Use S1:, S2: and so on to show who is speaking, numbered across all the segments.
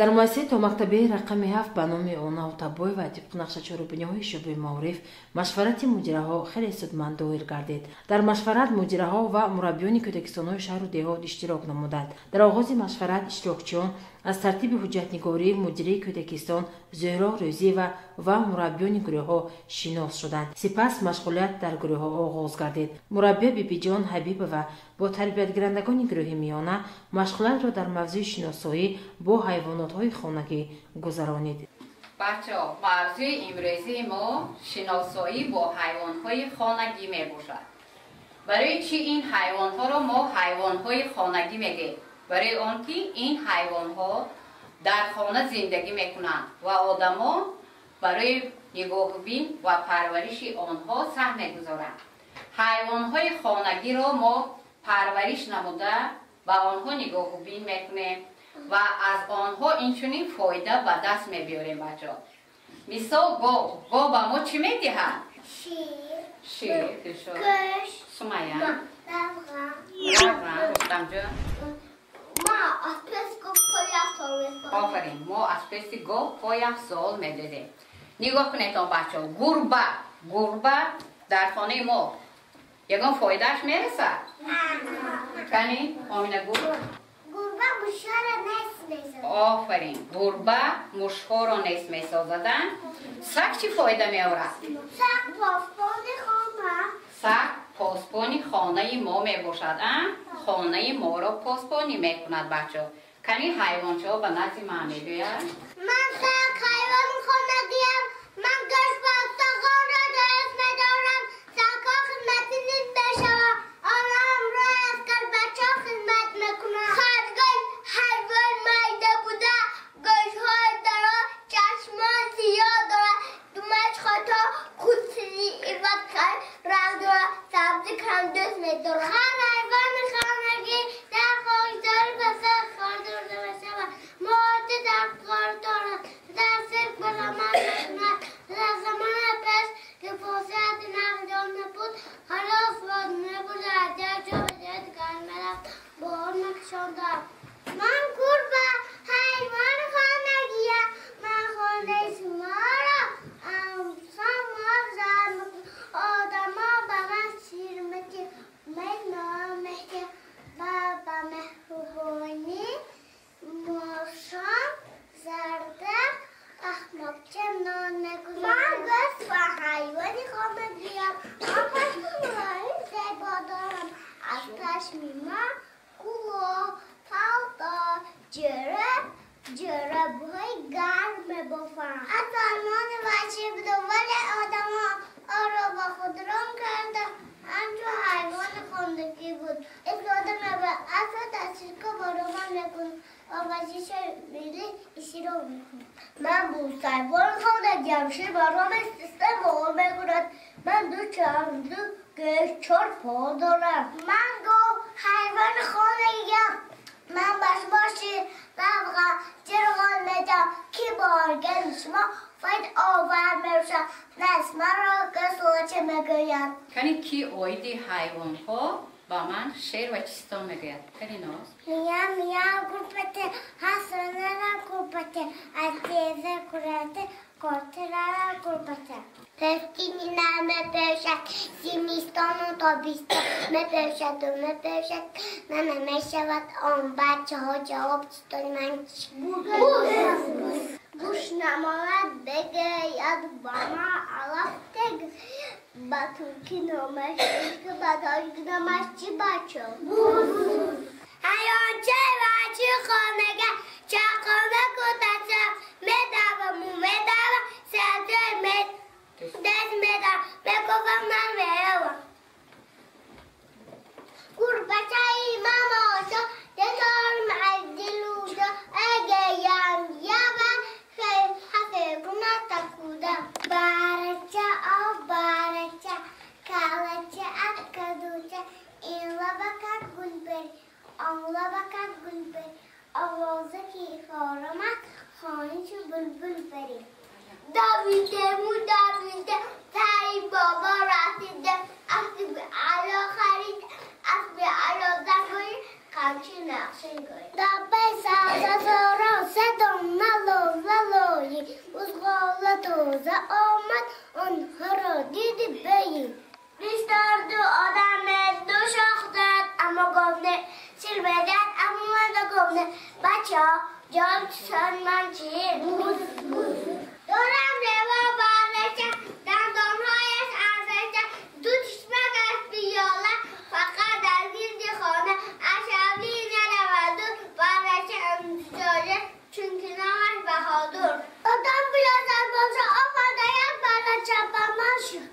S1: Дар муассисаи томактабии рақами 7 ба номи Она Отабоева тибқи нақша чорабиниҳои шӯъбаи маориф машварати мудираҳо хеле судманд доир гардид. Дар машварат мудираҳо ва мураббиёни кӯдакистонҳои шаҳру деҳот иштирок намуданд. Дар оғози машварат иштирокчиён аз тартиби ҳуҷҷатнигории мудираи кӯдакистон Зӯҳро Рӯзиева ва мураббиёни гурӯҳҳо шинос шуданд. Сипас машғулият дар гурӯҳҳо оғоз гардид. Мураббия Бибиҷон Ҳабибова бо тарбиятгирандагони гурӯҳи миёна машғулиятро дар мавзӯи шиносоӣ бо ҳайвонотҳои хонагӣ гузаронид.
S2: Бачаҳо, мавзӯи имрӯзии мо шиносоӣ бо ҳайвонҳои хонагӣ мебошад. Барои чӣ ин ҳайвонҳоро мо ҳайвонҳои хонагӣ мегӯем? Барои он ки ин ҳайвонҳо дар хона зиндагӣ мекунанд ва одамон барои нигоҳубин ва парвариши онҳо саҳм мегузоранд. Ҳайвонҳои хонагиро мо парвариш намуда ба онҳо нигоҳубин мекунем ва аз онҳо инчунин фоида ба даст мебиёрем. Бачаҳо, мисол гов. Гов ба мо чӣ медиҳад?
S3: Шир.
S2: Шир.
S3: Гӯшт.
S2: Сумая.
S3: Равған.
S2: Равған. Рустамҷон.
S3: Мо аз песи гов пойафзол месозем.
S2: Офарин, мо аз песи гов пойафзол медозем. Нигоҳ кунед, бачаҳо, гурба. Гурба дар хонаи мо ягон фоидааш мерасад? Кани, Омина, гурба?
S3: Гурба мушҳоро нест месозад.
S2: Офарин, гурба мушҳоро нест месозад. Саг чӣ фоида меорад?
S3: Саг посбони хона.
S2: Саг посбони хонаи мо мебошад. Хонаи моро посбонӣ мекунад. Бачаҳо, кани, ҳайвончаҳо ба назди ман мегӯяд.
S3: Ман саг ҳайвони хонагиам. Ман гӯшт ва устухонро дӯст медорам. Сагҳо хизматӣ низ мешаванд. Онҳо ҳамроҳи аскарбачаҳо хизмат мекунанд. Харгӯш ҳайвони майда буда, гӯшҳои дароз, чашмони сиёҳ дорад. Думаш хато худсизӣ ва ранг дорад. Сабзӣ кам дӯст медорад. Хар ҳайвони хонагӣ дар хокзори пасар хӯрда мешавад. Моҳи дар ғор дорад. Дар сирк баромад мекунад. Дар замони пеш ки фурсати нақлиёт набуд, халос набуда, аз як ҷо ба ҷои дигар мерафт, бор мекашонданд. Ман гурба ҳайвони хонагиам. Ман хонаи шуморо муҳофизат мекунам. Одамон ба ман шир медиҳанд, нон медиҳанд ва ба меҳрубонӣ мошон зарда ахмоқча нон мегузоранд. Ман гӯшт ва ҳайвони хонагиам. Ман пашмҳои зебо дорам. Аз пашми ман кӯлоҳ, палто, ҷӯробҳои гарм мебофанд. Аз фармони ваҳшӣ будам, вале одамон онро ба худ ром карданд. Ҳамчун ҳайвони хонагӣ буд. Истифода мебарад. Асб дар сиркҳо баромад мекунад ва варзиши миллӣ иштирок мекунад. Ман буз ҳайвони хонагиам. Шир баром истеъмол мекунад. Ман ду чашм, ду гӯш, чор по дорам. Ман гов ҳайвони хонагиам. Ман ба шумо шир, равған, ҷирғон медиҳам, ки бо организми шумо фоидаовар мебошад. Маро гӯсолача мегӯянд.
S2: Кани, ки оиди ҳайвонҳо ба ман шеър ва чистон мегӯяд? Кани, Ноз.
S3: Мия, мия, гурбате, ҳасанара гурбате, аз теза курате, котирара гурбате. Пефтини намепӯшад, зимистону тобистон мепӯшаду мепӯшад, на намешавад он. Бачаҳо, ҷавоб чистони ман чӣ? Буз. Гӯш намонад бигӯяд ба ман алаф тег. Ба туркӣ номаш ишқ, ба тоҷикӣ номаш чӣ, бачо? Буз. Ҳайвончаи ваҳшии хонага чақона кӯтача медаваму медавам, сабзаи даст медам, мекӯфам, ман меравам. Гурбачаи мамошо дедорм аз дилу ҷо, эгеям ява ҳафегуна такуда. Барача, о барача, калача, кадуча, ин лабакат гулбери, он лабакат гулбери, овоза ки хорамад, хониши булбул бери. Давидему, давидем, таи бобо расидем, асби ало харид, асби ало загӯй, қамчи нақшин гӯй. Даббаи сазазорон се дом. диди бейин. 22 одам ду шох дорад, аммо гов не, сир медиҳад, аммо манда гов не. Бачаҳо, ҷавоби ман чист? Буз, буз. Дорам рева барраша, дандонҳояш арзаша, ду чишмак аст пиёла, фақат дар гирди хона, аз ҳавлӣ нараваду барраша интизора, чунки номаш Баҳодур. Одам биёзад боша, омада як барраша ба ман шуд.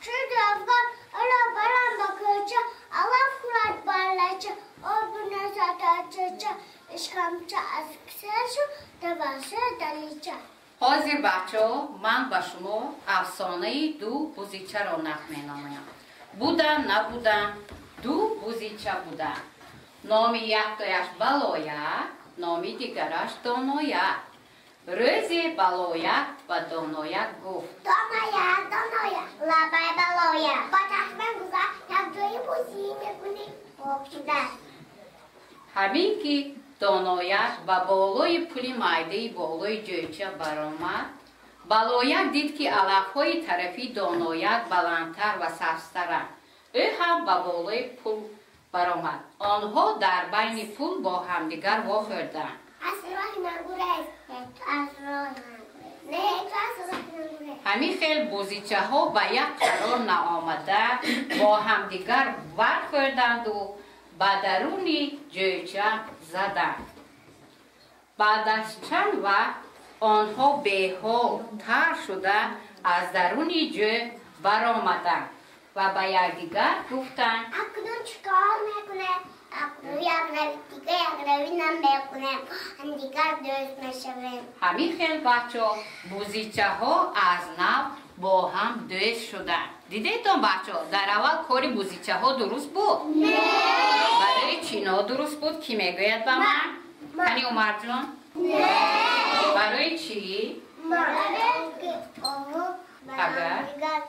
S3: Шуд афгон, ӯро барам ба кӯча, алаф хӯрад барраша, об бинӯшад аз чӯча, ишқамча аз кисашу тавассути дарича.
S2: Ҳозир бачаҳо, ман ба шумо афсонаи ду бузичаро нақл менамоям. Буда набуда, ду бузича буда. Номи яктояш Балояк, номи дигараш Донояк. Рӯзе Балояк ба Донояк гуфт:
S3: Донояк, Донояк, лабай Балояк, ба чашмам гузар, якҷоя бозӣ мекунем. Хоб шудааст.
S2: Ҳамин ки Донояк ба болои пули майдаи болои ҷӯйча баромад, Балояк дид, ки алафҳои тарафи Донояк баландтар ва сабзтаранд. Ӯ ҳам ба болои пул баромад. Онҳо дар байни пул бо ҳамдигар вохӯрданд.
S3: Аз роҳи ман гурез, не, ту аз роҳи ман гурез, не, ту аз роҳи ман гурез.
S2: Ҳамин хел бузичаҳо ба як қарор наомада бо ҳамдигар бархӯрданду ба даруни ҷӯйча заданд. Баъд аз чанд вақт онҳо беҳол тар шуда аз даруни ҷӯй баромаданд ва ба якдигар гуфтанд:
S3: Акнун чӣ кор мекунем? Акнун як рави дига як рави намекунем, ҳамдигар дӯст мешавем.
S2: Ҳамин хел бачаҳо, бузичаҳо аз нав бо ҳам дӯст шуданд. Дидетон бачаҳо, дар аввал кори бузичаҳо дуруст буд?
S3: Не.
S2: Барои чӣ нодуруст буд? Кӣ мегӯяд ба ман? Кани Умарҷон?
S3: Не.
S2: Барои чӣ?
S3: Барои ки онҳо ба
S2: Агар?
S3: ҳамдигар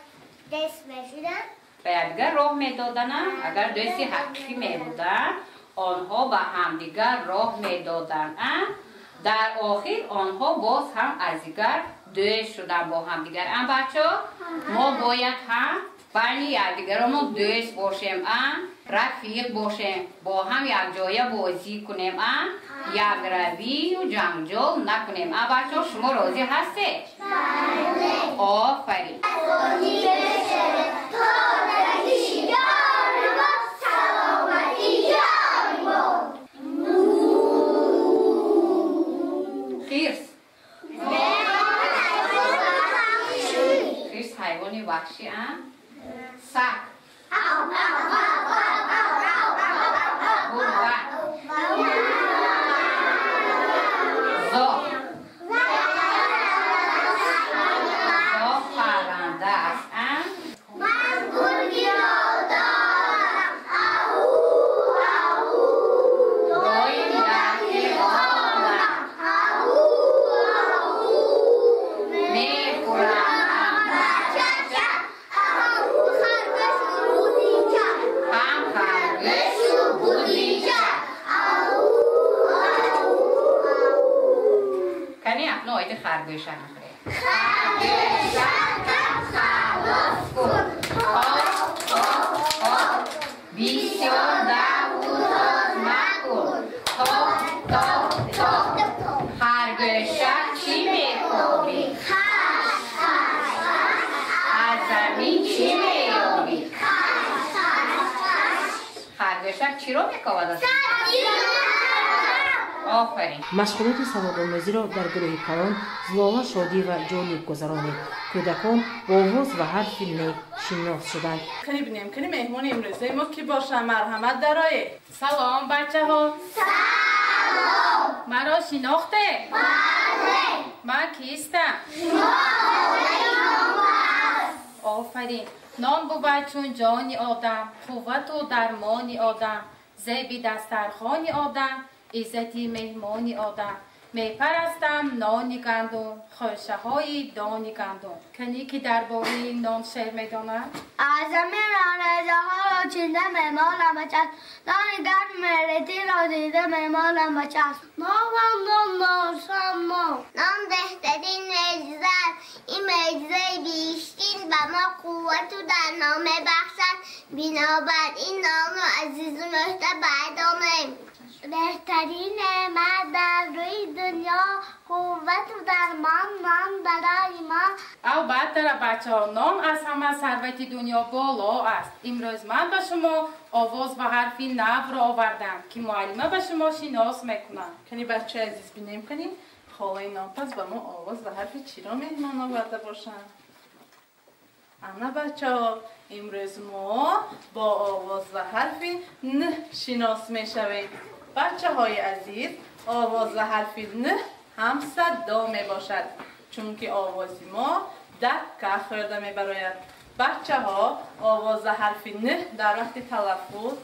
S3: дӯст мешуданд.
S2: Ба якдигар роҳ медоданд. Агар дӯсти ҳақиқӣ мебуданд, онҳо ба ҳамдигар роҳ медоданд. Дар охир онҳо боз ҳам аз дигар дӯст шуданд бо ҳамдигар. Бачаҳо, мо бояд ҳам байни якдигаромон дӯст бошем, рафиқ бошем, бо ҳам якҷоя бозӣ кунем, якравию ҷанҷол накунем. Бачаҳо, шумо розӣ ҳастед?
S3: Бале.
S2: Офарин. Хирс. Хирс ҳайвони ваҳшӣ, а? Саг. Гурба. Зоғ. Зоғ парранда аст, а?
S3: Ман гургиро дорам, ау, ау.
S2: Доим дар хона.
S3: Ау, ау.
S2: Мехӯрам.
S3: Бачача, ау, харгӯшу бузича.
S2: Ҳам харгӯшу бузича.
S3: Ау, ау, ау.
S2: Кани акнун оиди харгӯша мехӯрем.
S3: Харгӯшакам халос кун.
S2: Хоп, хоп, хоп. Бисёр даву тоз макун. Топ, топ, топ. Харгӯшак чӣ мекобӣ?
S3: Хаш, хаш, хаш.
S2: Аз замин чӣ меёбӣ?
S3: Хаш, хаш, хаш.
S2: Харгӯшак чиро мекобад? Офарин.
S1: Машғулоти саводомӯзиро дар гурӯҳи калон Зулола Шодиева ҷолиб гузаронид. Кӯдакон бо овоз ва ҳарфи н шинос шуданд.
S4: Кани бинем, кани меҳмони имрӯзаи мо кӣ боша? Марҳамат, дароед.
S5: Салом, бачаҳо.
S3: Салом.
S5: Маро шинохте?
S3: Бале.
S5: Ман кистам?
S3: Шумо холаи номбаҳс.
S5: Офарин. Нон бувад чун ҷони одам, қуввату дармони одам, зеби дастархони одам, иззати меҳмони одам. Мепарастам нони гандум, хӯшаҳои дони гандум. Кани ки дар бораи нон шеър медонад?
S3: Аз замин резаҳоро чида мемолам ба чашм, нони гарм меретиро дида мемолам ба чашм. Нонам нон, ноншам нон. Нон беҳтарин лаззат, ин меъҷизаи биҳиштин ба мо қуввату дармон мебахшад. Бинобар ин нонро азизу мӯътабар донем. Беҳтарин неъмат дар рӯи дунё қуввату дармон нон барои мо.
S5: Албатта, бачаҳо, нон аз ҳама сарвати дунё боло аст. Имрӯз ман ба шумо овоз ва ҳарфи навро овардам, ки муаллима ба шумо шинос мекунад.
S4: Кани бачаи азиз, бинем, кани холаи нонпаз ба мо овоз ва ҳарфи чиро меҳмон оварда бошанд. Ана бачаҳо, имрӯз мо бо овоз ва ҳарфи н шинос мешавем. Бачаҳои азиз, овоз ва ҳарфи н ҳамсадо мебошад, чунки овози мо дакка хӯрда мебарояд. Бачаҳо, овоз ва ҳарфи н дар вақти талаффуз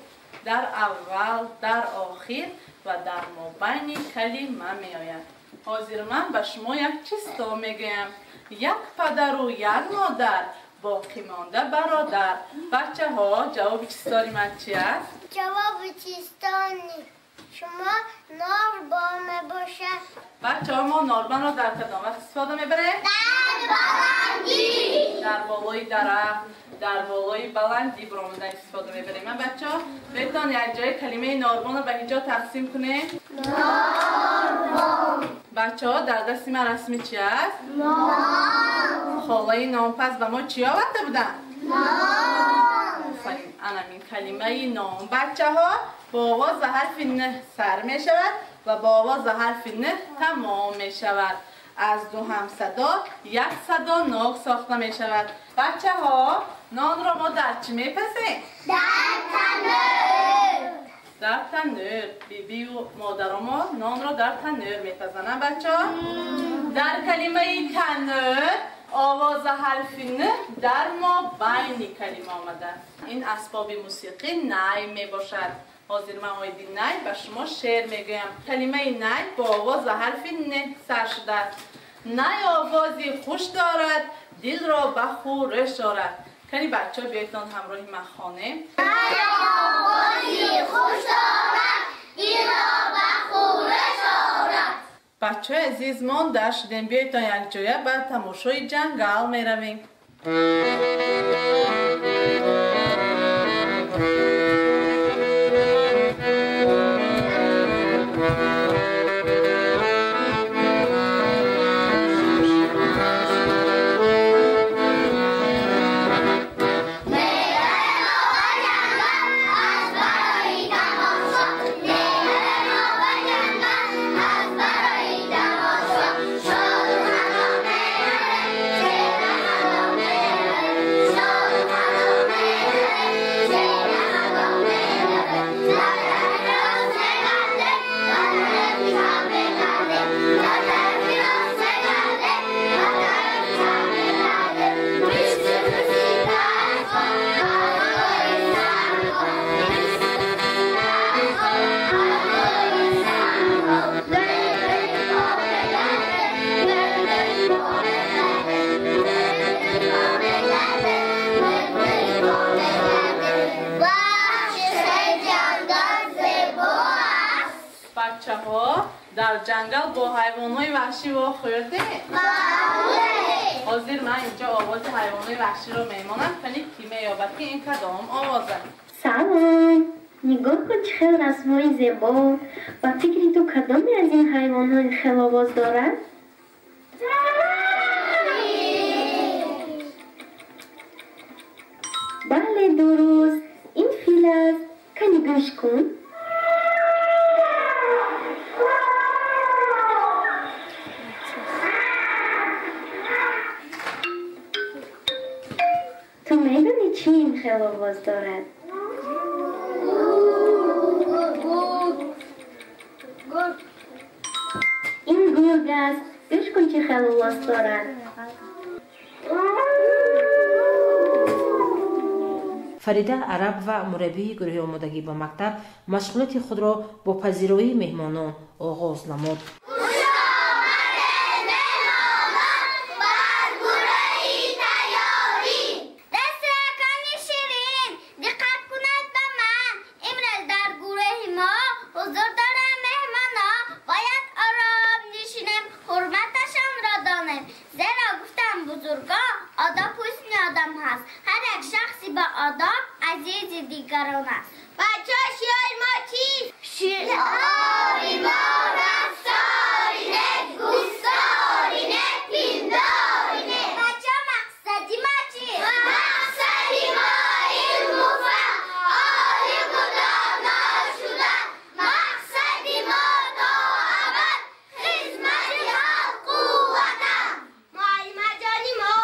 S4: дар аввал, дар охир ва дар мобайни калима меояд. Ҳозир ман ба шумо як чизто мегӯям. Як падару як модар, боқӣ монда бародар. Бачаҳо, ҷавоби чизтори ман чи аст?
S3: Ҷавоби чизтони шумо норбон мебошад.
S4: Бачаҳо, мо норбонро дар кадом вақт истифода мебарем?
S3: Дар баландӣ.
S4: Дар болои дарахт, дар болои баландӣ баромадан истифода мебарем. Бачаҳо, бетон як ҷои калимаи норбонро ба ҳиҷо тақсим кунем.
S3: Норбон.
S4: Бачаҳо, дар дасти ман расми чи аст?
S3: Нон.
S4: Холаи нонпаз ба мо чӣ оварда буданд?
S3: Нон.
S4: Офарин. Анамин калимаи нон, бачаҳо, бо овоз ва ҳарфи н сар мешавад ва бо овоз ва ҳарфи н тамом мешавад. Аз ду ҳамсадо як садо нок сохта мешавад. Бачаҳо, нонро мо дар чӣ мепазем?
S3: Дар танӯр.
S4: Дар танӯр. Бибию модаромо нонро дар танӯр мепазанд, бачаҳо. Дар калимаи танӯр овоз ва ҳарфи н дар мобайни калима омадааст. Ин асбоби мусиқӣ най мебошад. Ҳозир ман оиди най ба шумо шеър мегӯям. Калимаи най бо овоз ва ҳарфи н сар шудааст. Най овози хуш дорад, дилро ба хӯриш орад. Кани бачаҳо, биёедтон ҳамроҳи ман хонем.
S3: Най овози хуш дорад, дилро ба хӯриш орад.
S4: Бачаҳои азиз, монда шудем. Биёедтон якҷоя ба тамошои ҷангал меравем. Бачаҳо, дар ҷангал бо ҳайвонҳои ваҳшӣ вохӯрдем?
S3: Бале.
S4: Ҳозир ман инҷо овози ҳайвонҳои ваҳширо мемонам, кани кӣ меёбад, ки ин кадом овоз аст?
S6: Салом! Нигоҳ кун, чӣ хел расмҳои зебо. Ба фикри ту кадоме аз ин ҳайвонҳо хел овоз дорад? Бале, дуруст. Ин фил аст. Кани гӯш кун. Ту медонӣ, чӣ ин хел овоз дорад? Ин гург аст. Гӯш кун, чӣ хел овоз дорад.
S1: Фарида Араб ва мураббии гурӯҳи омодагӣ ба мактаб машғулияти худро бо пазироии меҳмонон оғоз намуд.
S3: як шахси ба одоб азизи дигарон аст. Бачаҳо, шиори мо чист? Шиори мо рафтори нек, гуфтори нек, пиндори нек. Бачаҳо, мақсади мо чист? Мақсади мо илму фаҳм, олиму доно шудан. Мақсади мо то абад хизмати халқу ватан. Муаллимаҷони мо,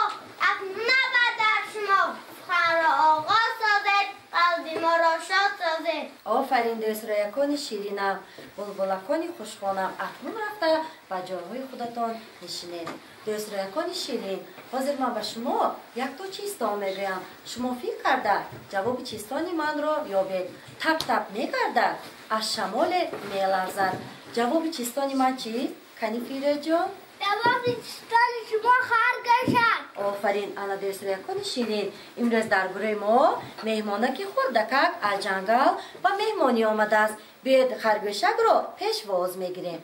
S3: акнун навбат дар шумо. Суханро оғоз созед, қалби моро шод созед.
S7: Офарин, дӯстроякони ширинам, булбулакони хушхонам, акнун рафта ба ҷойҳои худатон нишинед. Дӯстроякони ширин, ҳозир ман ба шумо якто чистон мегӯям. Шумо фикр карда ҷавоби чистони манро ёбед. Тап-тап мегардад, аз шамоле меларзад. Ҷавоби чистони ман чист? Кани Фирӯзҷон?
S3: Ҷавоби чистони шумо харгӯшак.
S7: Офарин, ана дӯстроякони ширин, имрӯз дар гурӯҳи мо меҳмонаки хурдакак аз ҷангал ба меҳмонӣ омадааст. Биёед харгӯшакро пешвоз мегирем.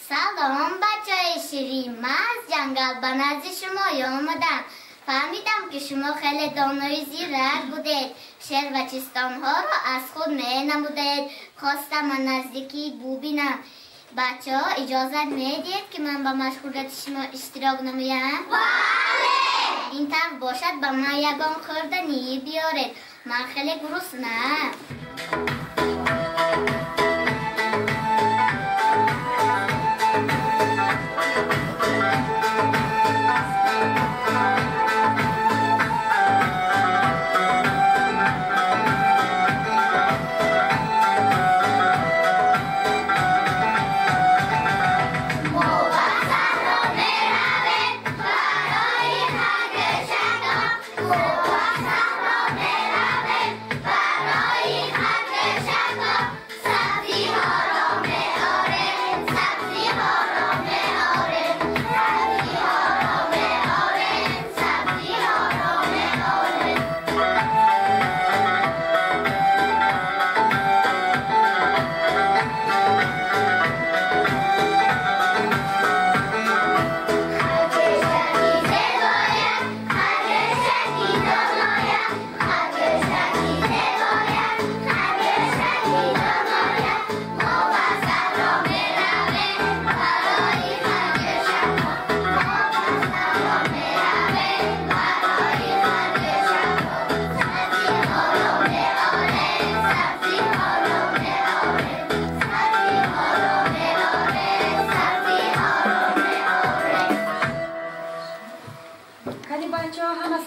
S3: Салом, бачаҳои ширин, ман аз ҷангал ба назди шумо омадам. Фаҳмидам, ки шумо хеле донои зирак будед. Шеър ва чистонҳоро аз худ менамудед. Хостам аз наздикӣ бубинам. Бачаҳо, иҷозат медиҳед, ки ман ба машғулияти шумо иштирок намоям? Бале! Ин тавр бошад, ба ман ягон хӯрданӣ биёред. Ман хеле гуруснаам.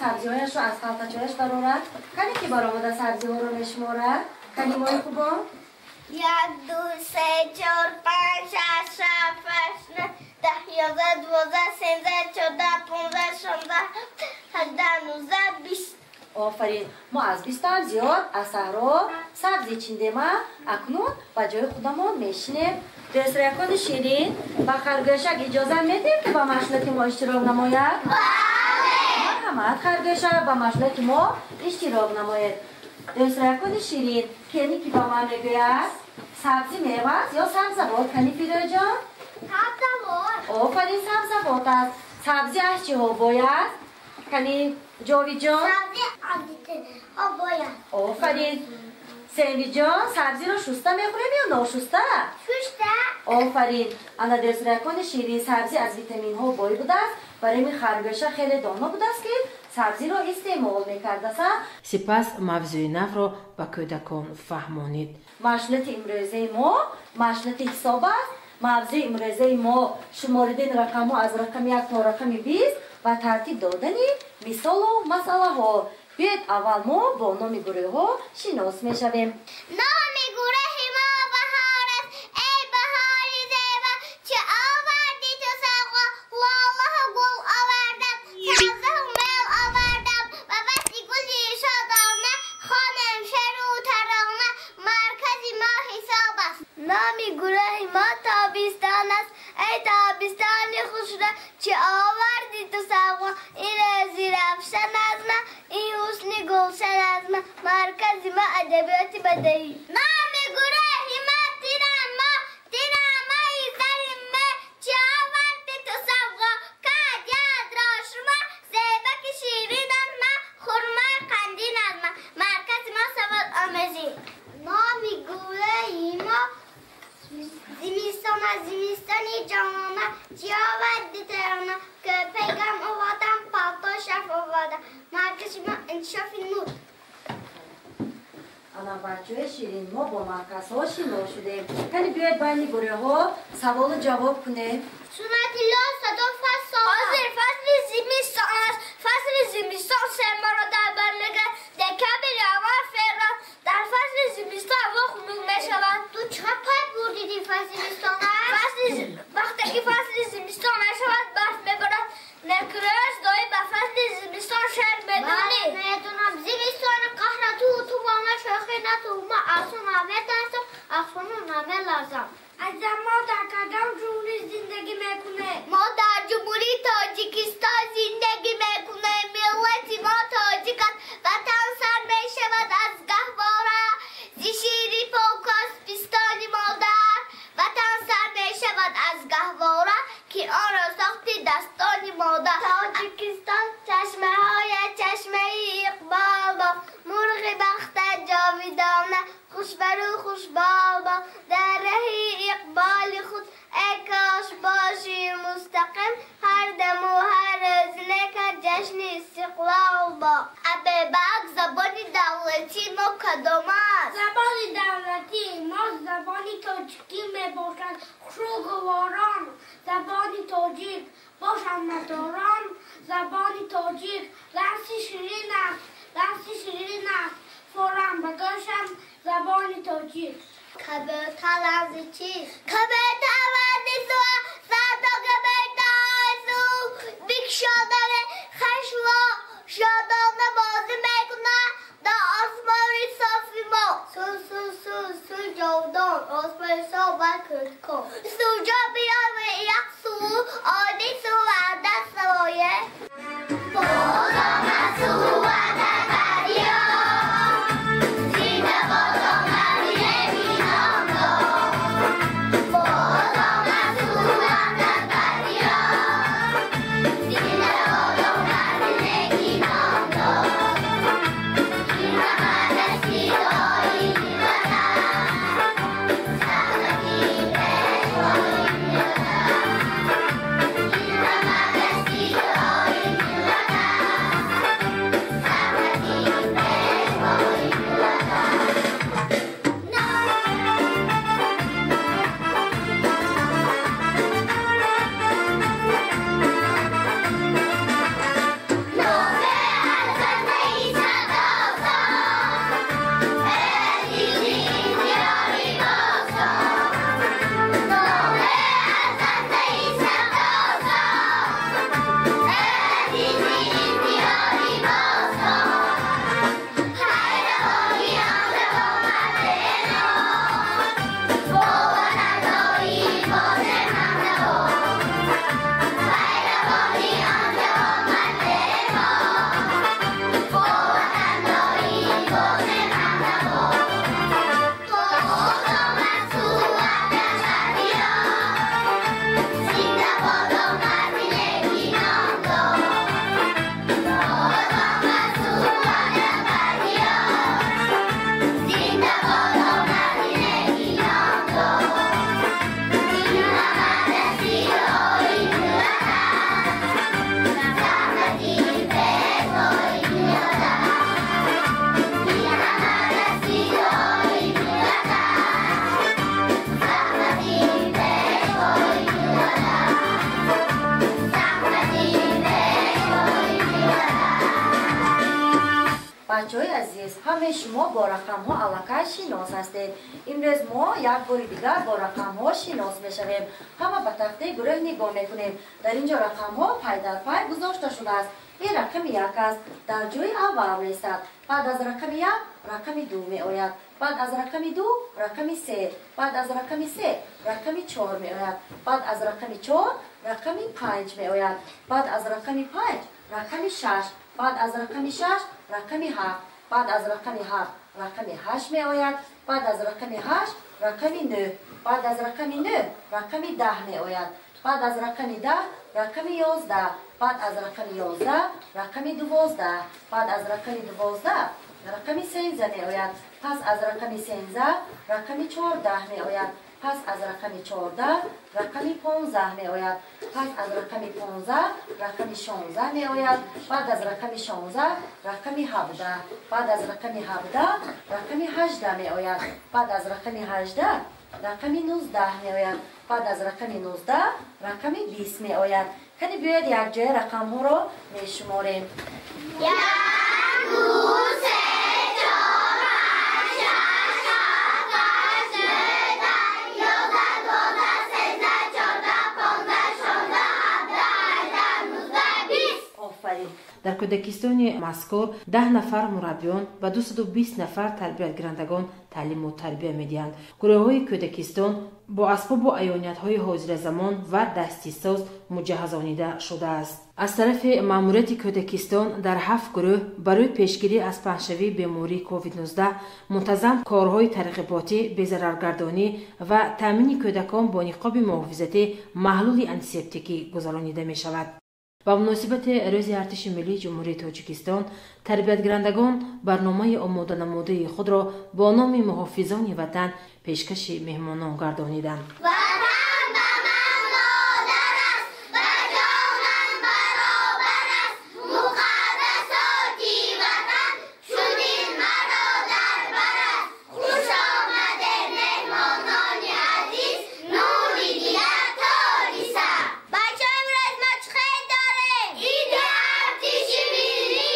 S7: Сабзиҳояшро аз халтачояш барорад. Кане ки баромада сабзиҳоро мешуморад? Калимаҳои хубон?
S3: 1, 2, 3, 4, 5, 6, 7, 8, 9, 10, 11, 12, 13, 14, 15, 16, 18, 19, 20.
S7: Офарин, мо аз 20 зиёд аз саҳро сабзӣ чиндема. Акнун ба ҷои худамон мешинем. Дӯстроякони ширин, ба харгӯшак иҷозат медиҳем, ки ба машғулияти мо иштирок намояд? Марҳамат, харгӯшак, ба машғулияти мо иштирок намоед. Дӯстроякони ширин, кени ки ба ман мегӯяд сабзӣ мева аст ё сабзавот? Кани Фирӯзҷон?
S3: Сабзавот.
S7: Офарин, сабзавот аст. Сабзӣ аз чиҳо бояд? Кани Ҷовидҷон?
S3: Сабзӣ аз витаминҳо бояд.
S7: Офарин. Сенвиҷон, сабзиро шуста мехӯрем ё ношуста?
S3: Шуста.
S7: Офарин. Ана дӯстроякони ширин, сабзӣ аз витаминҳо бой будааст. Барои ин харгӯша хеле доно будааст, ки сабзиро истеъмол мекардаса.
S1: Сипас мавзӯи навро ба кӯдакон фаҳмонид.
S7: Машғулияти имрӯзаи мо машғулияти ҳисоб аст. Мавзӯи имрӯзаи мо шуморидани рақамҳо аз рақами 1 то рақами 20 ва тартиб додани мисолу масъалаҳо. Биёед аввал мо бо номи гурӯҳҳо шинос мешавем.
S3: Номи гурӯҳи мо баҳор аст. Эй баҳори зеба, чӣ овардӣ ту савғо? Лолаҳу гул овардам, сабзаҳу мел овардам. Ба баси гули шодона хонем шеру тарона. Маркази мо ҳисоб аст. Номи гурӯҳи мо тобистон аст. Эй тобистони хушра, чӣ овардӣ ту савғо? Ин рӯзи равшан аз ма, ин ҳусни гулшан аз ма. Маркази мо адабиёти бадаӣ. Номи гурӯҳи мо тирамо, тирамои сари ме. Чӣ овардӣ ту савғо? Кад ядро шумо, зебаки ширин. Маркази мо Инкишофи Нур.
S7: Ана бачаҳои ширин, мо бо марказҳо шинос шудем. Кани биёед байни гурӯҳҳо саволу ҷавоб кунем.
S3: Сунатилло садо фасл. Ҳозир фасли зимистон аст. Фасли зимистон се моҳро дар бар мегирад. Декабр, январ, феврал. Дар фасли зимистон ҳаво хунук мешавад. Ту чӣ пай бурдидӣ фасли зимистон аст? Вақте ки фасли зимистон мешавад, барф меборад. Некрӯз доим ба фасли зимистон шеър медонӣ? Медонам. Зимистони қаҳра ту бо ман шӯхӣ нату. Ман аз ту наметарсам, аз хунук намеларзам. Азизам, мо дар кадом ҷумҳурӣ зиндагӣ мекунем? Мо дар Ҷумҳурии Тоҷикистон зиндагӣ мекунем. Миллати мо тоҷик аст. Ватан сар мешавад аз гаҳвора, зи шири пок аст пистони модар. Ватан сар мешавад аз гаҳвора, ки онро сохти дастони модар. Тоҷикистон чашмаҳоя чашмаи иқбол бо, мурғи бахта ҷовидона, хушбару хушбол бо. Дар раҳи иқболи худ эй кош бошӣ мустақим, ҳар даму ҳар рӯз некар ҷашни истиқлол бо. Абебак, забони давлатии мо кадом аст?
S8: Забони давлатии мо забони тоҷикӣ мебошад. Хушу гуворон забони тоҷик, бошанд надорон забони тоҷик. Лафзи ширин аст, лафзи ширин аст, форам ба гӯшам забони тоҷик.
S3: Кабӯтар лафзи чист? Кабӯтар лафзи су, садо кабӯтар су, бикшодане хашво шодона бозӣ мекунад дар осмони софи мо. Су су су су ҷовидон, осмони соф ва кӯдакон. Суҷо биёр як су, оди су ваъда савое. Боз омад су ваъда дарё, зинда боз омад небиноно. Боз омад су ваъда дарё, зинда боз омад небиноно.
S7: Бачаҳои азиз, ҳамаи шумо бо рақамҳо аллакай шинос ҳастед. Имрӯз мо як бори дигар бо рақамҳо шинос мешавем. Ҳама ба тахтаи гурӯҳ нигоҳ мекунем. Дар ин ҷо рақамҳо пай дар пай гузошта шудааст. Ин рақами як аст, дар ҷои аввал меистад. Баъд аз рақами як рақами ду меояд. Баъд аз рақами ду рақами се, баъд аз рақами се рақами чор меояд. Баъд аз рақами чор рақами панҷ меояд. Баъд аз рақами панҷ рақами шаш, баъд аз рақами шаш рақами ҳафт, баъд аз рақами ҳафт рақами ҳашт меояд. Баъд аз рақами ҳашт рақами нӯҳ, баъд аз рақами нӯҳ рақами даҳ меояд. Баъд аз рақами даҳ рақами 11, баъд аз рақами 11 рақами 12, баъд аз рақами 12 рақами 13 меояд. Пас аз рақами 13 рақами 14 меояд. Пас аз рақами 14 рақами 15 меояд. Пас аз рақами 15 рақами 16 меояд. Баъд аз рақами 16 рақами 17. Баъд аз рақами 17 рақами 18 меояд. Баъд аз рақами 18 рақами 19 меояд. Баъд аз рақами 19 рақами 20 меояд. Кани биёед якҷоя рақамҳоро мешуморем.
S3: 1, 2, 3, 4, 5, 6, 7, 8, 9, 10, 11, 12, 13, 14, 15, 16, 17, 18, 19, 20.
S7: Офарин.
S1: Дар кӯдакистони мазкур 10 нафар мураббиён ва 220 нафар тарбиятгирандагон таълиму тарбия медиҳанд. Гурӯҳҳои кӯдакистон бо асбобу аёниятҳои ҳозиразамон ва дастисоз муҷаҳҳазонида шудааст. Аз тарафи маъмурияти кӯдакистон дар 7 гурӯҳ барои пешгирӣ аз паҳншавии бемории COVID-19 мунтазам корҳои тарғиботӣ, безараргардонӣ ва таъмини кӯдакон бо ниқоби муҳофизатӣ, маҳлули антисептикӣ гузаронида мешавад. Ба муносибати Рӯзи Артиши Миллии Ҷумҳурии Тоҷикистон тарбиятгирандагон барномаи омоданамудаи худро бо номи Муҳофизони Ватан пешкаши меҳмонон гардониданд.
S3: Ватан ба ман модар аст, ба ҷонам баробар аст. Муқаддасоти ватан чунин маро дар бар аст. Хуш омадед меҳмонони азиз, нури дида торисад. Бачаҳо, имрӯз мо чӣ хел дорем? Иди Артиши Миллӣ.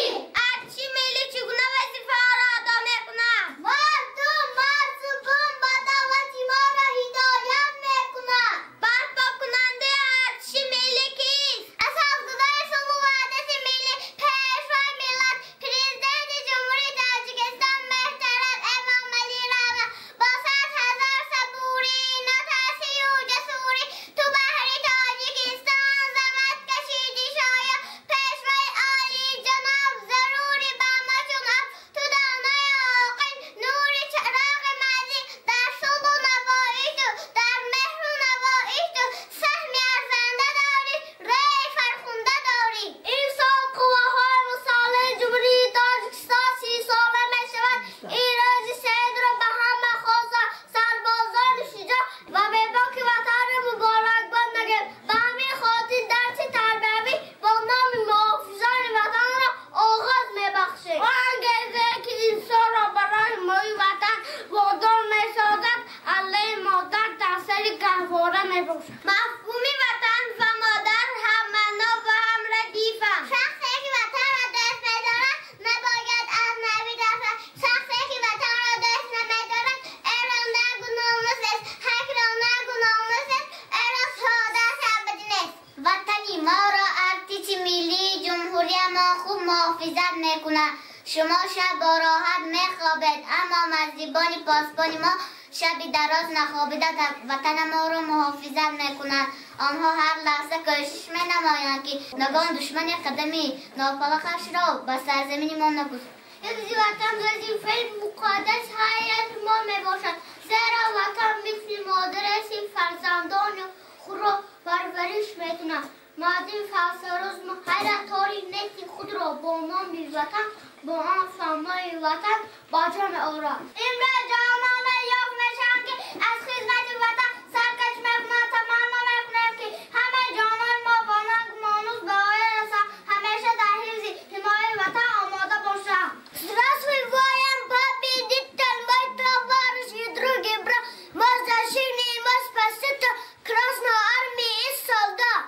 S3: Артиши Миллӣ чӣ гуна вазифаҳоро адо мекунад? Мардум, марзу бум ба давлати моро ҳидоят мекунад. Барпокунандаи Артиши Миллӣ кист? Асосгузори сулҳу ваҳдати миллӣ, Пешвои миллат, Президенти Ҷумҳурии Тоҷикистон муҳтарам Эмомалӣ Раҳмон. Бо 100 000 сабурӣ, нотарсию ҷасурӣ ту баҳри Тоҷикистон заҳмат кашидӣ шояд. Пешвои олиҷаноб, зарури ба мо чун об, ту донои оқил, нури чароғи манзил. Дар сулҳу навои ту, дар меҳру навои ту саҳми арзанда дорӣ, рӯи фархунда дорӣ. Ин сол Қувваҳои Мусаллаҳи Ҷумҳурии Тоҷикистон 30 сола мешавад. Ин рӯзи саидро ба ҳама, хоса сарбозони шуҷоъ ва бебоки ватанро муборакбод мегӯем. Ба ҳамин хотир дарси тарбиявӣ бо номи Муҳофизони Ватанро оғоз мебахшем. Он ангезае ки инсонро барои ҳимояи ватан водор месозад, аллаи модар дар сари гаҳвора мебошад. Мафҳуми ватан ва модар ҳаммаъно ва ҳамрадифанд. Шахсе ки ватанро дӯст медорад, набояд аз навӣ тарсад. Шахсе ки ватанро дӯст намедорад, ӯро нангу номус аст. Ҳар киро нангу номус аст, ӯро саодати абадӣ нест. Ватани моро Артиши Миллии ҷумҳуриямон хуб муҳофизат мекунад. Шумо шаб бо роҳат мехобед, аммо марзибони посбони мо шаби дароз нахобида ватанамонро муҳофизат мекунанд. Онҳо ҳар лаҳза кӯшиш менамоянд, ки ягон душмани қадами нопалахашро ба сарзамини мо нагузорад. Ҳифзи ватан вазифаи муқаддаси ҳар яки мо мебошад, зеро ватан мисли модар аст, ки фарзандони худро парвариш мекунад. Мардуми фарсарӯз ҳайраттори неки худро бо номи ватан, бо он фармони ватан ба ҷо меорад. Имрӯз ҷавононе ёфт мешаванд, ки аз хизмати ватан саркаш мекунанд. Таманно мекунем, ки ҳамаи ҷавонони мо бо нангу номус ба оя расанд, ҳамеша дар ҳифзи ҳимояи ватан омода бошанд. Здравствуй, воин, победитель, мой товарищ и друг и брат, мой защитник и мой спаситель, Красной армии и солдат.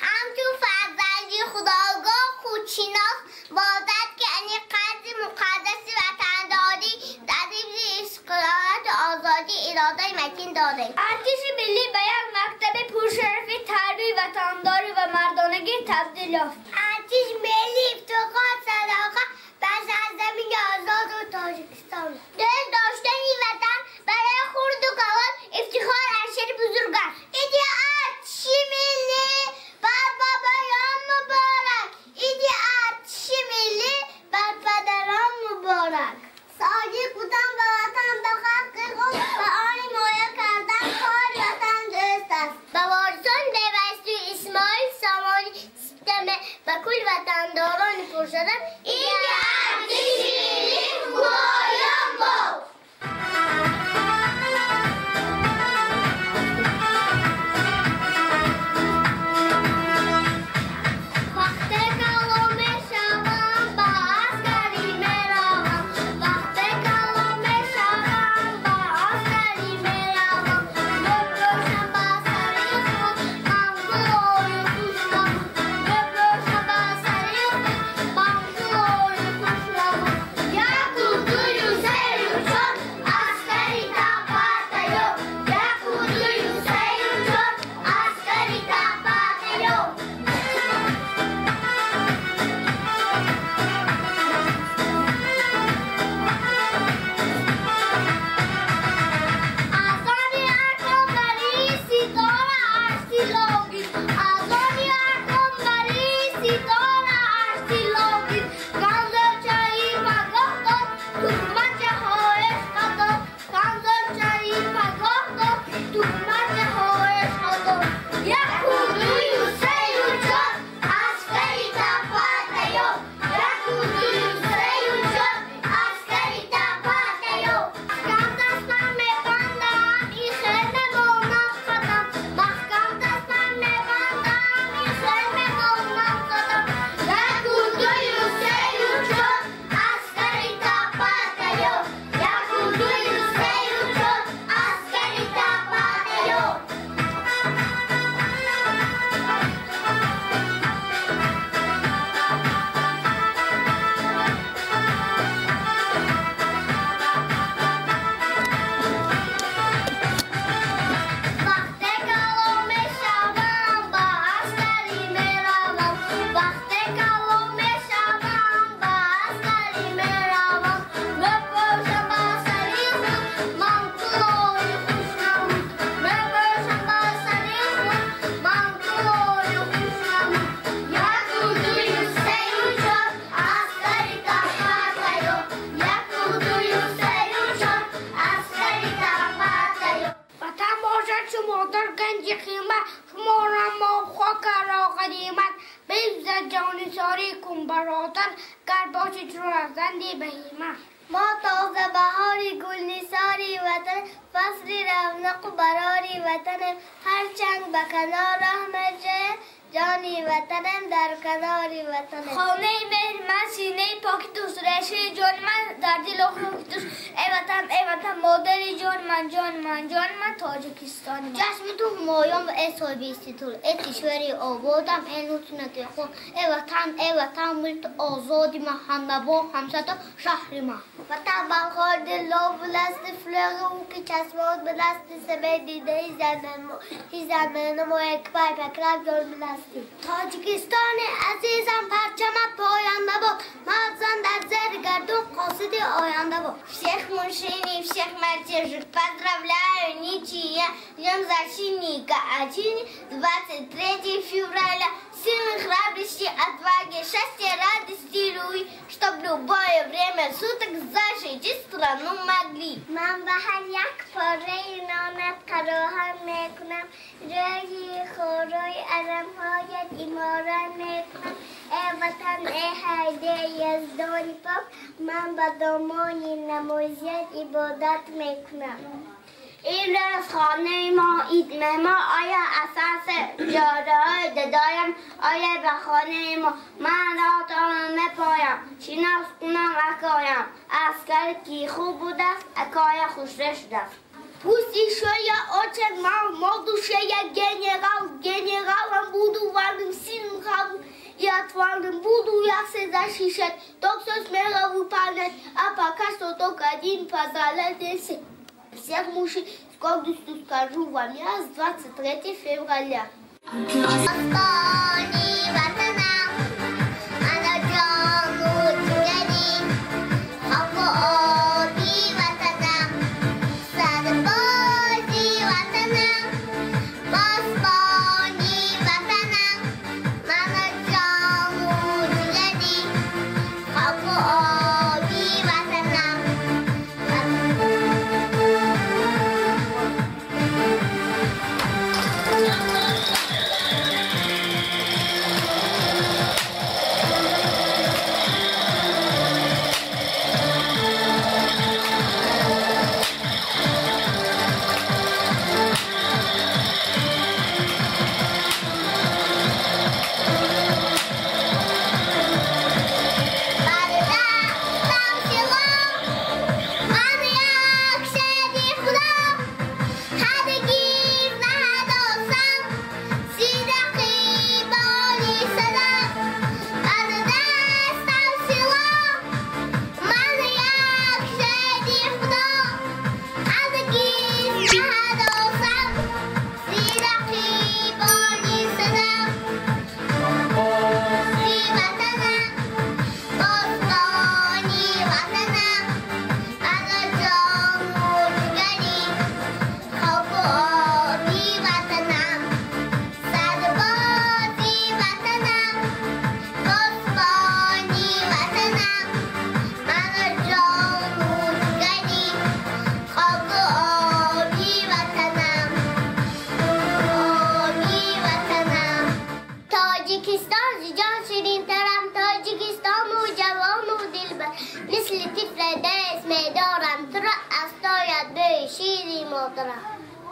S3: Ҳамчун фарзанди худогоҳ, худшинос бодад, ки ани қарзи муқаддаси ватандорӣ дар ҳифзи истиқлолияту озодӣ иродаи матин дорем. Артиши Миллӣ ба як мактаби пуршарафи тарбияи ватандорӣ ва мардонагӣ табдил ёфт. Артиши Миллӣ ифтихор, садоқат ба сарзамини озоду Тоҷикистон. Дӯст доштани ватан барои хурду калон ифтихор аршари бузург аст. Иди Артиши Миллӣ бар бобоён муборак, иди Артиши Миллӣ бар падарон муборак. Содиқ будан ба ватан, ба халқи худ, ба он ҳимоя кардан кори ватандӯст аст. Ба ворисони бевасту Исмоил Сомонӣ систаме, ба кулли ватандорони пуршараф иди Артиши Миллӣ муборак бод.
S8: Бародар, гар боши чун фарзанди баҳима.
S3: Мо тоза баҳори гулнисори ватан, фасли равнақу барори ватанем. Ҳарчанд ба канор роҳ меҷӯем, ҷони ватанем дар канори ватанем.
S8: Хонаи меҳри ман, синаи поки туст, решаи ҷони ман дар дилу хоки туст. Эй ватан, эй ватан, модари ҷони ман, ҷони ман, ҷони ман, Тоҷикистони ман.
S3: Чашми ту ҳумоён ва эй соҳиби истиқлол, эй кишвари ободам, эй лутфи хун. Эй ватан, эй ватан, мулки озоди ман, ҳамнабо, ҳамсадо, шаҳри ман. Ватан бархорди лобу дасти флёри ӯ ки чашмот ба дасти сабе дидаи замину мо екпай пакраб ҷон бидасти. Тоҷикистони азизам, парчамат поянда бод, мағзан дар зери гардун қосиди оянда бод.
S8: Всех мужчин и всех мальчишек поздравляю ничья Днем защитника Отчизны 23 февраля. Силы, храбрости, отваги, счастья, радости, любви, чтоб любое время суток защитить страну могли.
S3: Ман ба ҳар як пораи нонат қароҳам мекунам, рӯи хӯрои арамҳоят иморат мекунам. Эй ватан, эй ҳайдаи яздони пок, ман ба домони намозият ибодат мекунам.
S8: Имрӯз хонаи мо ид меҳмон ояд, асаси ҷораҳои дадоям ояд ба хонаи мо. Ман роҳтонро мепоям, шинос кунам акоям. Аскар ки хуб будааст, акоя хушра шудааст. Пусть еще я очень мал, но в душе я генерал, генералом буду важным, сильным, храбрым и отважным. Буду я все защищать, только все смело выполнять, а пока что только один поздравляет всех мужчин. С гордостью скажу вам я с 23 февраля.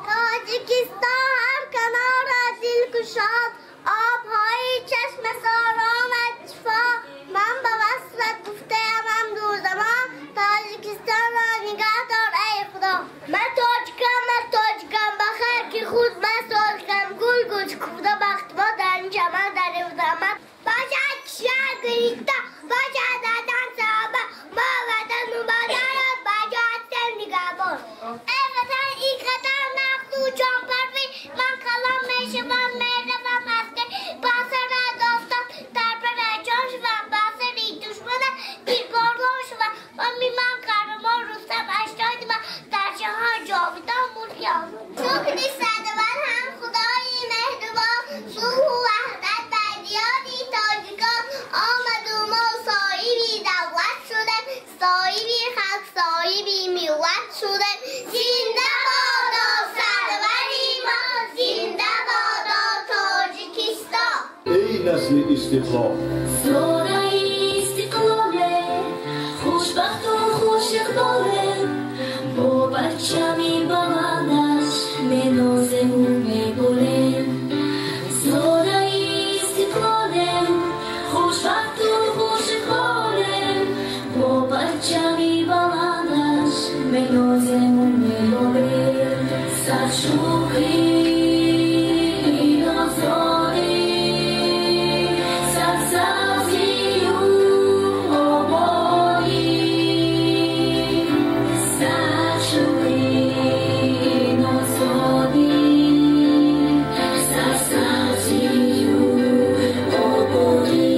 S3: Тоҷикистон ҳар канора дилкушод, обҳои чашмасоронат шифо. Ман ба васфат гуфтаям дурзамон, Тоҷикистонро нигаҳ дор эй Худо.
S8: Ман тоҷикам, ман тоҷикам, ба хайр ки худ ман содиқам. Гул гул шукуфта бахти мо дар ин чаман, дар ин заман. Бошад кишвар гирифта, бошад ватан саҳоба, мо ватану модарро ба ҷо ҳастем нигаҳбон. Эй ватан, ин қадар нақду ҷонпарвӣ, ман калон мешавам, меравам аз ки ба сари достон дар бараҷон шавам, ба сари душманам тирборон шавам. Номи ман қаҳрамон Рустам, аҷдоди ман дар ҷаҳон ҷовидон мулки озод.
S3: Шукри садвар ҳам Худои меҳрубон, сулҳу ваҳдат бар диёри тоҷикон. Омаду мо соҳиби давлат шудем, соҳиби халқ, соҳиби миллат шудем. Зинда бодо сарвари мо, зинда бодо Тоҷикистон.
S9: Эй насли истиқлол. Хушбахту хуш иқболем, бо парчами баландаш менозему меболем. Зодаи истиқлолем, хушбахту хуш иқболем, бо парчами баландаш менозему меболем. Саршӯхи озодӣ, сарсабзию ободӣ, саршӯхи озодӣ, сарсабзию ободӣ.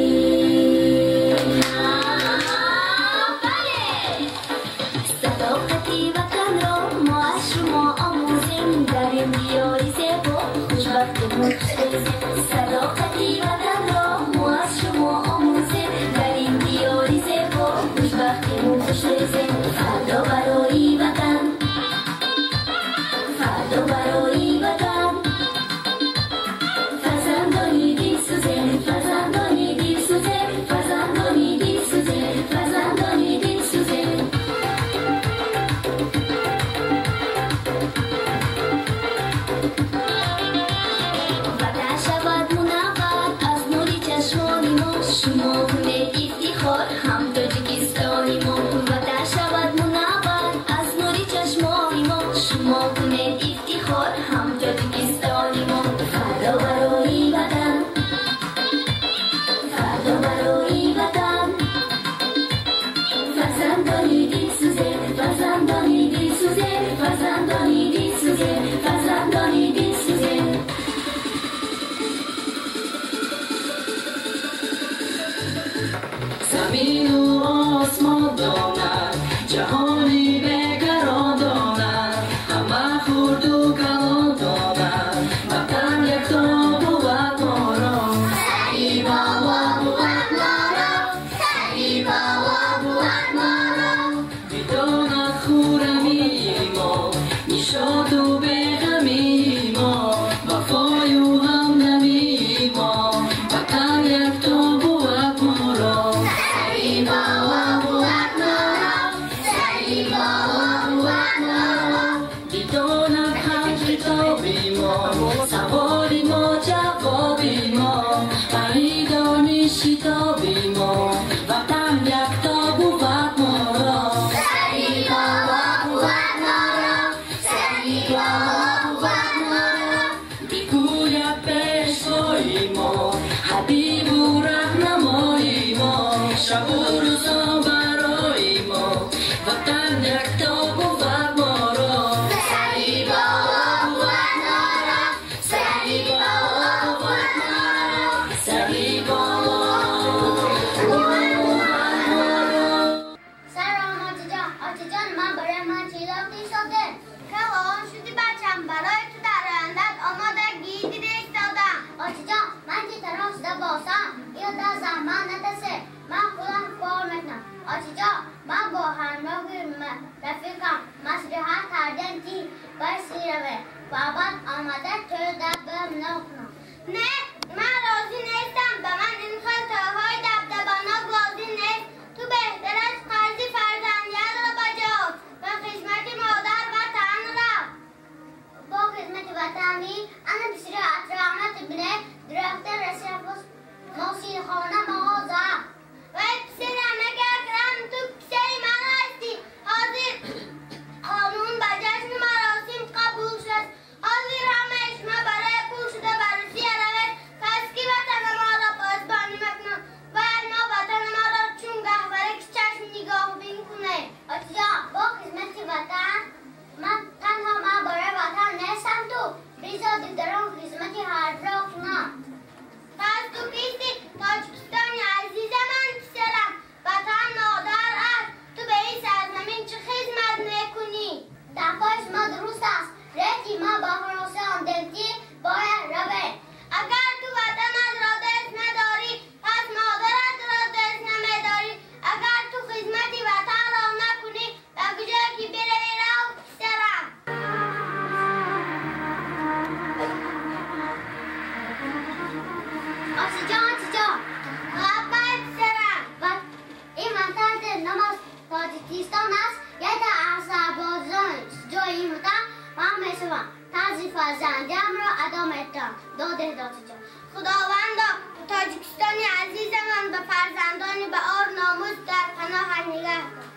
S9: Садоқати ватанро мо аз шумо омӯзем, дар ин диёри зебо хушбахтему хушрезем. Садоқати ватанро мо аз шумо омӯзем, дар ин диёри зебо хушбахтему хушрезем. Фардо барои ватан, фардо барои ватан, фарзандони дилсӯзем, фарзандони дилсӯзем, фарзандони дилсӯзем, фарзандони дилсӯзем. Ватан шавад мунаввар аз нури чашмони мо, шумо кунед ифтихор ҳам Тоҷикистони мо. Ватан шавад мунаввар аз нури чашмони мо, шумо кунед ифтихор ҳам Тоҷикистони мо. Фардо барои ватан, фардо барои ватан, фарзандони дилсӯзем, фарзандони дилсӯзем, фарзандони дилсӯзем, фарзандони дилсӯзем.
S10: Замину осмон донад, ҷаҳони бекарон донад, ҳама хурду калон донад, ватан якто бувад моро.
S3: Сари боло бувад моро, сари боло бувад моро.
S10: Бидонад хуррамии мо, нишоту беғамии мо, вафою ҳамдамии мо, ватан якто бувад моро.
S3: Сари боло бувад моро, сари боло бувад моро.
S10: Бидонад ҳам хитоби мо, саволи мо, ҷавоби мо, пайдони шитоби мо, ватан якто бувад моро.
S3: Сари боло бувад моро, сари боло бувад моро.
S10: Бигӯяд пешвои мо, ҳабибу раҳнамои мо, шабу рӯзон барои мо, ватан якто бувад моро.
S3: Сари боло бувад моро, сари боло бувад моро.
S10: Сари боло бувад моро.
S3: Салом, очаҷон. Очаҷон, ман барои ман чӣ истодем? Калон шуди, бачам, барои ту дар ояндат омодагӣ дида истодам. Очаҷон, ман ки тарон шуда бошам, ин дар заҳмат натасе. Ман худам кор мекунам. Очаҷон, ман бо ҳамроҳи рафиқам маслиҳат кардем, ки барси равем ва баъд омада тӯда бимно кунам. Не, ман розӣ нестам. Ба ман ин хел тӯйҳои дабдабанок лозим нест. Ту беҳтар аст қарзи фарзандиятро ба ҷо ор ва хизмати модар ватан рав. Бо хизмати ватанӣ ана бисёри атрофамат бинед, дурахта расида мосинхона мағоза. Вай писарам, акрам, ту писари ман ҳастӣ. Ҳозир қонун ба ҷашну маросим қабул шудааст. Ҳозир ҳамаи шумо барои пул шуда ба Русия равед. Кас ки ватана моро посбон Тоҷикистон аст, яке аз сарбозон ҷои ватан ман мешавам. Тарзи фарзандиамро адо медиҳам. Доде додаҷон. Худовандо, Тоҷикистони азизамон ба фарзандони ба ор номус дар паноҳат нигаҳ дор.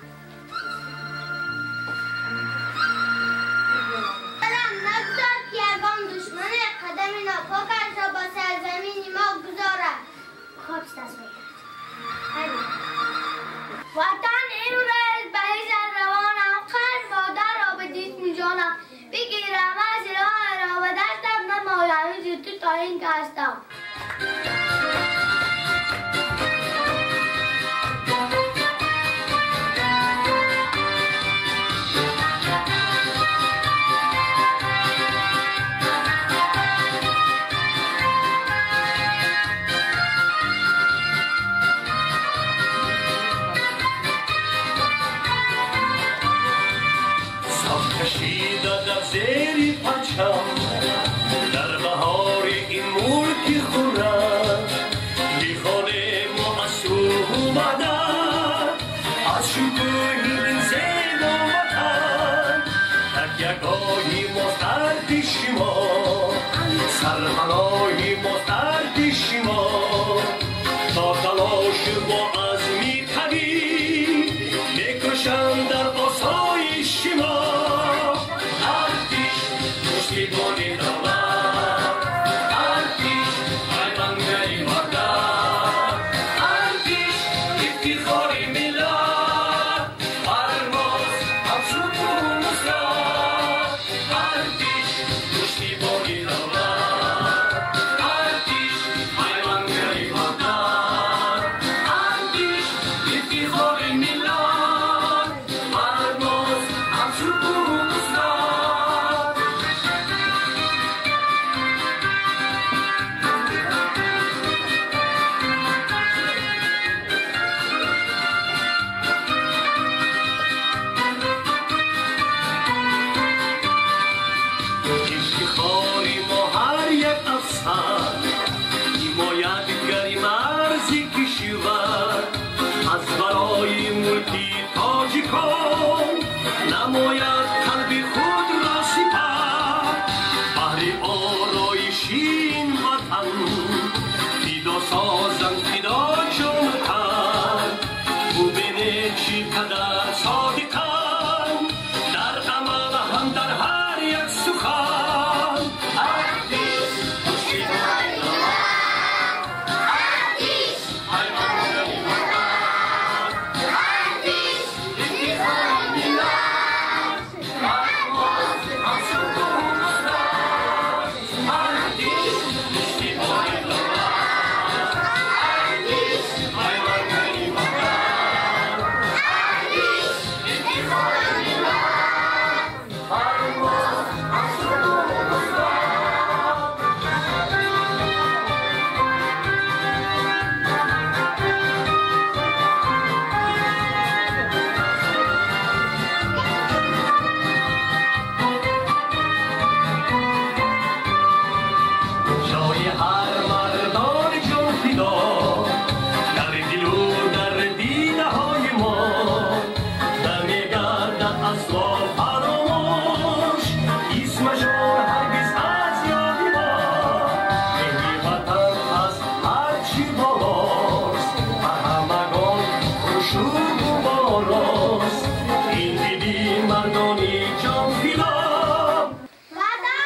S3: Нагузор ки ягон душмане қадами нопокашро ба сарзамини мо гузорад. Хоб даст мекард. Ватан имрӯз ба ҳиҷр равонам, қанд модарро ба ҷисми ҷонам. Бигирам аз роҳро ба дастам, намоям ҳиҷри ту то ин ки ҳастам.
S11: زیر پرچم در بهار این ملک خرم میخوانیم ما از صلح و وحدت، از شکوه این زیبا وطن. تکیه‌گاهی ما ارتش ما، سرپناهی ما ارتش ما، تا تلاش با عزمی قوی میکشند در آسایش ما. نماید قلب خود را سپر، بهر آرایش این وطن فدا سازند فدا جان تن. ببینید چی قدر صادقند در عمل هم در هر یک سخن. ارتش پشتیبان ملت، ارتش پیوندگر ملت، ارتش افتخار ملت، پرواز همچون نصرت. ارتش پشتیبان ملت، ارتش پیوندگر ملت، ارتش افتخار ملت، پرواز همچون نصرت. جای هر مردان جان فدا در دل و در دیده های ما نمیگردد اصلا فراموش، اسمشان هرگز از یاد ما. مهر وطن از هر چی بالاست، بر همگان خوش و گواراست. این دیدی مردان جان فدا.
S3: وطن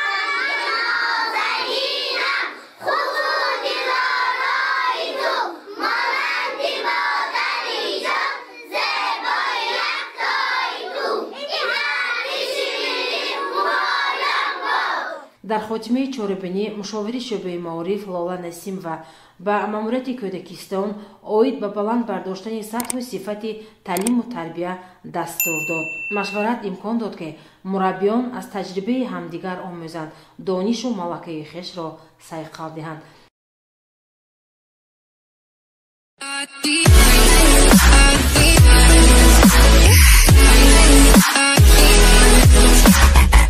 S3: نازنینم، خطوط دارای تو، مانند مادری جان، زیبای یکتای تو. این ارتش شیرین مبارک باد.
S1: Дар хотимаи чорабинӣ мушовири шӯъбаи маориф Лола Насимова ба маъмурияти Кӯдакистон оид ба баланд бардоштани сатҳу сифати таълиму тарбия дастур дод. Машварат имкон дод, ки мураббиён аз таҷрибаи ҳамдигар омӯзанд, донишу малакаи хешро сайқал диҳанд.